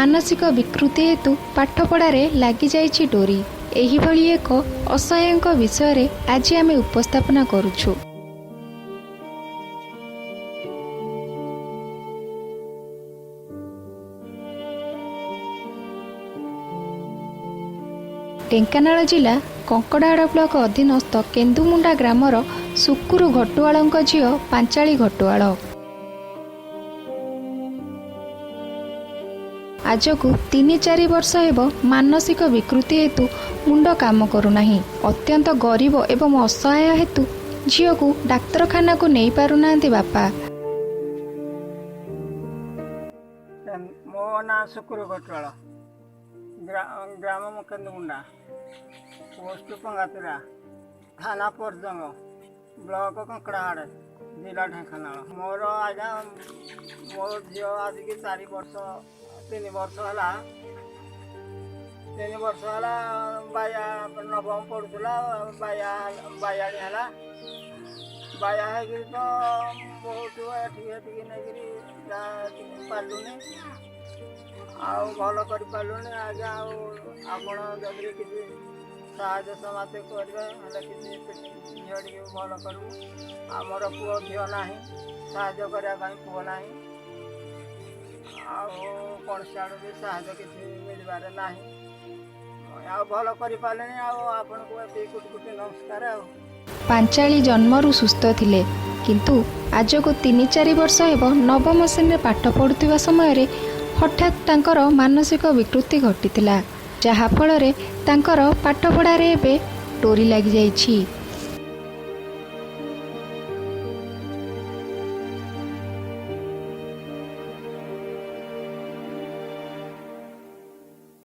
ମାନସିକ ବିକୃତି ହେତୁ ପାଠପଢ଼ାରେ ଲାଗିଯାଇଛି ଡୋରି। ଏହିଭଳି ଏକ ଅସହାୟଙ୍କ ବିଷୟରେ ଆଜି ଆମେ ଉପସ୍ଥାପନା କରୁଛୁ। ଢେଙ୍କାନାଳ ଜିଲ୍ଲା କଙ୍କଡ଼ାହାଡ଼ ବ୍ଲକ ଅଧୀନସ୍ଥ କେନ୍ଦୁମୁଣ୍ଡା ଗ୍ରାମର ଶୁକୁରୁ ଘଟୁଆଳଙ୍କ ଝିଅ ପାଞ୍ଚାଳି ଘଟୁଆଳ। ଆଜକୁ 3-4 ବର୍ଷ ହେବ ମାନସିକ ବିକୃତି ହେତୁ ମୁଣ୍ଡ କାମ କରୁନାହିଁ। ଅତ୍ୟନ୍ତ ଗରିବ ଏବଂ ଅସହାୟ ହେତୁ ଝିଅକୁ ଡାକ୍ତରଖାନାକୁ ନେଇପାରୁନାହାନ୍ତି ବାପା। ମୋ ନାଁ ଶୁକୁରୁ ଘଟୁଆଳ, ଗ୍ରାମ କେନ୍ଦୁମୁଣ୍ଡା, ପୋଷ୍ଟ ପଙ୍ଗାତୁରା, ଥାନା ପରଜଙ୍ଗ, ବ୍ଲକ କଙ୍କଡ଼ାହାଡ଼, ଜିଲ୍ଲା ଢେଙ୍କାନାଳ। ମୋର ଆଜ୍ଞା, ମୋ ଝିଅ ଆଜିକି 4 ବର୍ଷ, 3 ବର୍ଷ ହେଲା, 3 ବର୍ଷ ହେଲା ବାୟା, ନବମ ପଢ଼ୁଥିଲା, ବାୟା ବାୟାଣୀ ହେଲା। ବାୟା ହେଇକିରି ତ ବହୁତ ଏଠିକି ହେଠିକି ନେଇକିରି ଯାହା ପାରିଲୁନି, ଆଉ ଭଲ କରିପାରିଲୁନି ଆଜ୍ଞା। ଆଉ ଆପଣ ଯଦି କିଛି ସାହାଯ୍ୟ ସମାଜ କରିବେ ହେଲେ କିଛି ଝିଅ ଟିକେ ଭଲ କରିବୁ। ଆମର ପୁଅ ଝିଅ ନାହିଁ, ସାହାଯ୍ୟ କରିବା ପାଇଁ ପୁଅ ନାହିଁ, ଆଉ କୌଣସି ଆଡ଼ୁ ବି ସାହାଯ୍ୟ କିଛି ମିଳିବାରେ ନାହିଁ, ଆଉ ଭଲ କରିପାରିଲେନି। ଆଉ ଆପଣଙ୍କୁ ଏତିକି କୋଟି କୋଟି ନମସ୍କାର। ଆଉ ପାଞ୍ଚାଳି ଜନ୍ମରୁ ସୁସ୍ଥ ଥିଲେ, କିନ୍ତୁ ଆଜକୁ 3-4 ବର୍ଷ ହେବ ନବମ ଶ୍ରେଣୀରେ ପାଠ ପଢ଼ୁଥିବା ସମୟରେ ହଠାତ୍ ତାଙ୍କର ମାନସିକ ବିକୃତି ଘଟିଥିଲା, ଯାହାଫଳରେ ତାଙ୍କର ପାଠପଢ଼ାରେ ଏବେ ଡୋରି ଲାଗିଯାଇଛି।